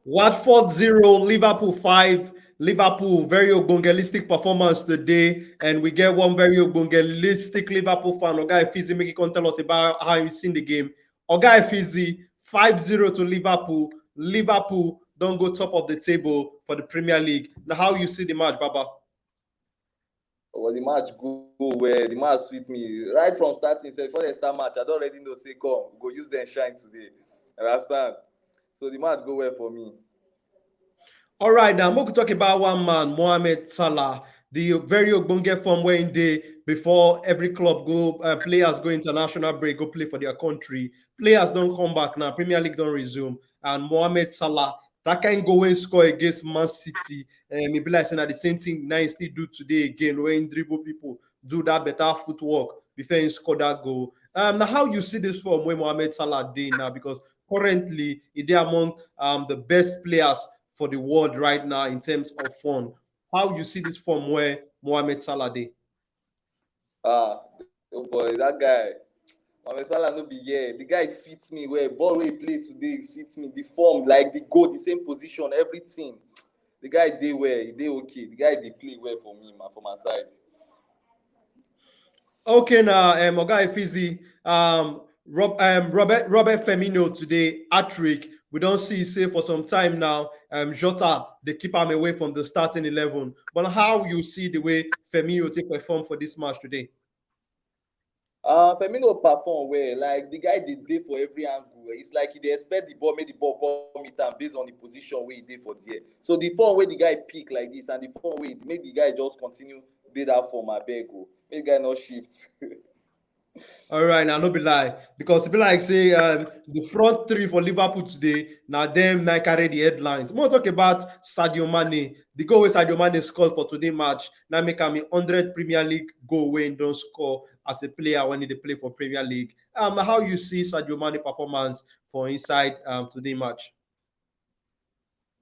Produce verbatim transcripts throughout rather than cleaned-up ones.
Watford zero, Liverpool five. Liverpool, very ogbongelistic performance today, and we get one very ogbongelistic Liverpool fan, Oga Efizi, make he come tell us about how he seen the game. Oga Efizi, five zero to Liverpool. Liverpool don't go top of the table for the Premier League. Now, how you see the match, Baba? Well, the match go well. The match sweet me right from starting. Sef, before they start match, I don't already know say come. We go use them shine today. Understand? So the match go well for me. All right, now, make we talk about one man, Mohamed Salah. The very ogbonge form wey he dey before every club go, uh, players go international break, go play for their country. Players don't come back now. Premier League don't resume. And Mohamed Salah, that kind go and score against Man City. Um, e be like say na the same thing na he still do today again, when he dribble people, do that better footwork before he score that goal. Um, now, how you see this form wey Mohamed Salah dey now? Because currently, he dey among, um, the best players for the world right now in terms of form. How you see this form wey Mohamed Salah dey? Ah, oh boy, that guy. Mohamed Salah no be here. The guy sweets me well. Ball wey he play today sweets me. The form, like the goal, the same position, everything. The guy dey well. He dey okay. The guy dey play well for me, man, for my side. Okay, now, um, Oga Efizi, um, Rob, um, Robert, Robert Firmino today, hat-trick. We don't see say for some time now, um, Jota, they keep him away from the starting eleven. But how you see the way Firmino take perform for this match today? Uh, Firmino perform well. Like, the guy dey dey for every angle. It's like he dey expect the ball, make the ball come meet am based on the position where he dey for there. So the form where the guy pick like this and the form where he make the guy just continue dey that form, I beg o. Make the guy not shift. All right, now no be lie, because e be like say, um, the front three for Liverpool today, now them now carry the headlines. More talk about Sadio Mane. The goal wey Sadio Mane scored for today match now make am a hundred Premier League goal wey he don't score as a player when he dey play for Premier League. Um, how you see Sadio Mane performance for inside, um, today match?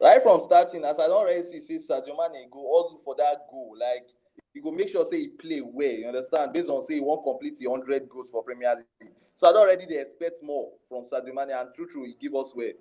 Right from starting, as I don't already see, say Sadio Mane go hustle for that goal. Like, he go make sure say he play well. You understand? Based on say he won't complete the hundred goals for Premier League, so I don't already dey expect more from Sadio Mane, and true, true, he give us well.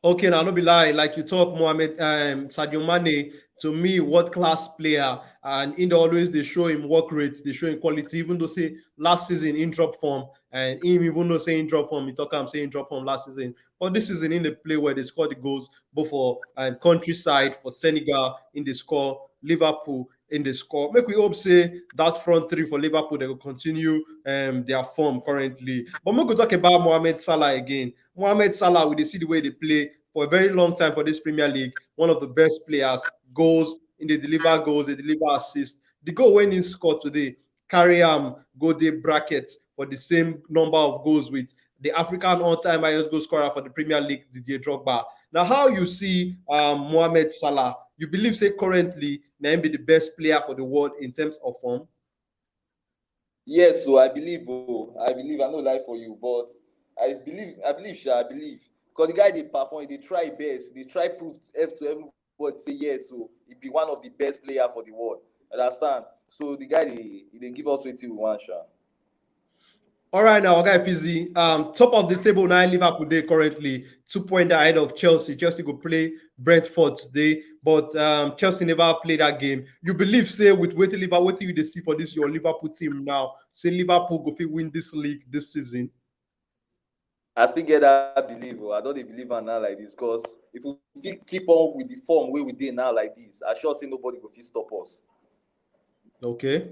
Okay, now no be lie. Like you talk, Mohamed, um, Sadio Mane, to me, world class player, and in the always they show him work rate, they show him quality. Even though say last season in drop form, and him even though say in drop form, he talk am say in drop form last season. But this season in the play where they score the goals, both for, um, countryside, for Senegal, in the score, Liverpool in the score. Make we hope say that front three for Liverpool, they will continue, um, their form currently. But make we talk about Mohamed Salah again. Mohamed Salah, we dey see the way they play for a very long time for this Premier League. One of the best players, goals, in the deliver goals, they deliver assists. The goal when he scored today, carry am go the bracket for the same number of goals with the African all-time highest goal scorer for the Premier League, Didier Drogba. Now, how you see, um, Mohamed Salah? You believe say currently na him be the best player for the world in terms of form? Yes, so I believe, oh, I believe, I no lie for you, but I believe, I believe, sha, I believe. Because the guy dey perform, he dey try best, he dey try prove ev- to everybody say yes, so he be one of the best player for the world. Understand? So the guy dey, he dey give us wetin we want, sha. All right, now, Oga Efizi, um, top of the table now, Liverpool dey currently two point ahead of Chelsea. Chelsea go play Brentford today, but, um, Chelsea never play that game. You believe say with wetin Liverpool, wetin you dey see for this your Liverpool team now, say Liverpool go fit win this league this season? I still get that belief, oh. I don't dey believe am now like this, because if we fit keep on with the form wey we dey now like this, I sure say nobody go fit stop us. Okay.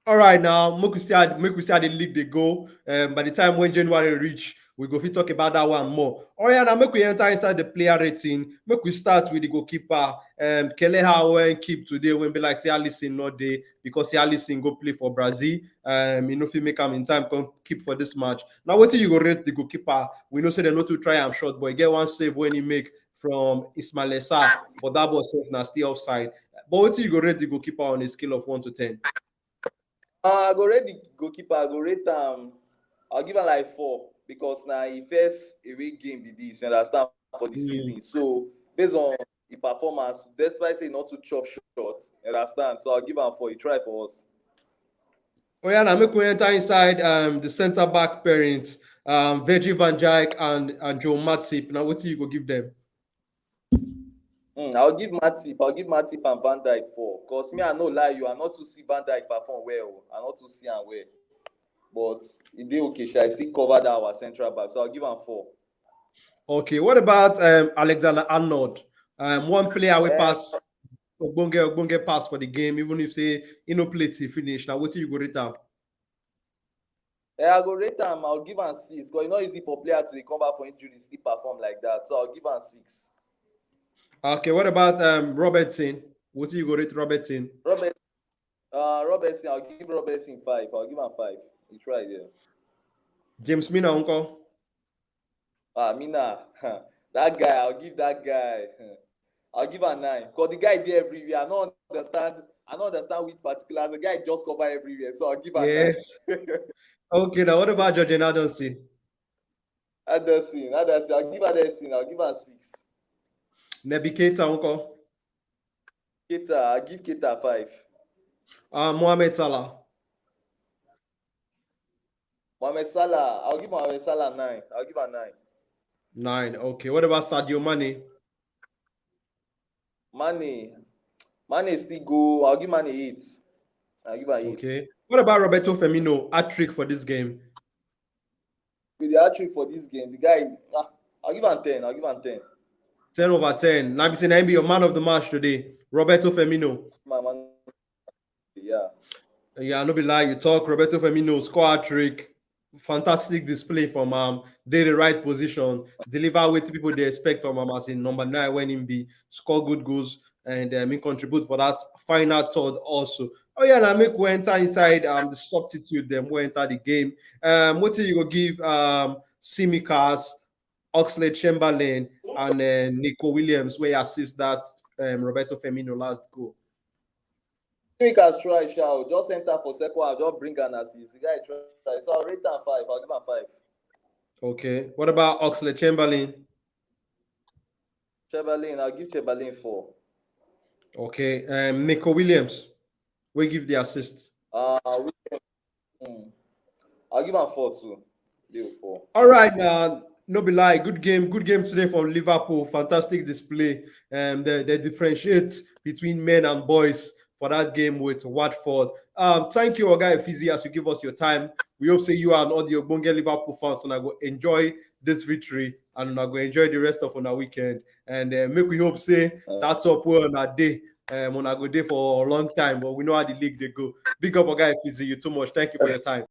All right, now, make we see how, make we see how the league dey go. Um, by the time when January reach, we go fit talk about that one more. All right, now make we enter inside the player rating. Make we start with the goalkeeper. Um, Keleha when keep today when be like say Alisson not dey because say Alisson go play for Brazil. Um, you know if he make am in time come keep for this match. Now, wetin you go rate the goalkeeper? We know say they no too try am short, but he get one save when he make from Ismail Assar, but that ball save na still offside. But wetin you go rate the goalkeeper on a scale of one to ten? Uh, I go rate the goalkeeper. I go rate am. I'll give am like four because na him first away game be this. You understand, for the Mm. season. So based on the performance, despite say not to chop short, you understand. So I'll give am four. He try for us. Oh yeah, now make we enter inside, um, the centre back pairings, um, Virgil van Dijk and, and Joe Matip. Now, wetin you go give them? Hmm, I'll give Matip. I'll give Matip and Van Dijk four. Cause me, I no lie you. I not to see Van Dijk perform well. I not to see him well. But e dey okay. Shall I still cover that our central back? So I'll give him four. Okay, what about um, Alexander Arnold? Um, one player we Eh. pass ogbonge ogbonge pass for the game, even if say he no play till finish. Now, what do you go rate am? Yeah, I go rate him. I'll give him six. Cause it's not easy for player to recover for injury, still perform like that. So I'll give him six. Okay, what about um, Robertson? What do you go rate Robertson? Robert, uh, Robertson, I'll give Robertson five. I'll give him five. He tried, yeah. James Milner, uncle. Ah, Milner, that guy, I'll give that guy. I'll give a nine. Cause the guy there everywhere. I don't understand. I don't understand which particular. The guy just cover everywhere. So I'll give a Yes. Okay, now what about George Anderson? Anderson, Anderson. I'll give Anderson. I'll give him six. Naby Keita, uncle. Keita, I'll give Keita five. Uh, Mohamed Salah. Mohamed Salah, I'll give Mohamed Salah nine. I'll give him nine. Nine. Okay. What about Sadio Mane? Mane, Mane still go. I'll give Mane eight. I'll give him eight. Okay. What about Roberto Firmino? Hat trick for this game. With the hat trick for this game, the guy, ah, I'll give him ten. I'll give him ten. Ten over ten. Now be say now be your man of the match today, Roberto Firmino. My man, yeah. Yeah, no be lie. You talk Roberto Firmino score hat trick. Fantastic display from um, dey the right position, deliver wetin people dey expect from am as in number nine when him be score good goals and um, he contribute for that final third also. Oh yeah, now make we enter inside um, the substitute them we enter the game. Um, what do you go give um, Tsimikas, Oxlade-Chamberlain, and uh, Nico Williams where he assist that um, Roberto Firmino last goal? Tsimikas try shout. Just enter for second half. Just bring an assist. The guy try. So I'll rate him five. I'll give him five. Okay. What about Oxlade-Chamberlain? Chamberlain, I'll give Chamberlain four. Okay. Um, Nico Williams, we give the assist. Uh, we, hmm. I'll give him four too. Give him four. All right, now no be lie. Good game, good game today from Liverpool. Fantastic display. Um, they, they differentiate between men and boys for that game with Watford. Um, thank you, Oga Efizi, as you give us your time. We hope say you and all the Ogbonge Liverpool fans una go enjoy this victory and una go enjoy the rest of una weekend. And uh, make we hope say Uh, that's up well on that day. Um, una go dey for a long time, but we know how the league dey go. Big up, Oga Efizi, you too much. Thank you for your time.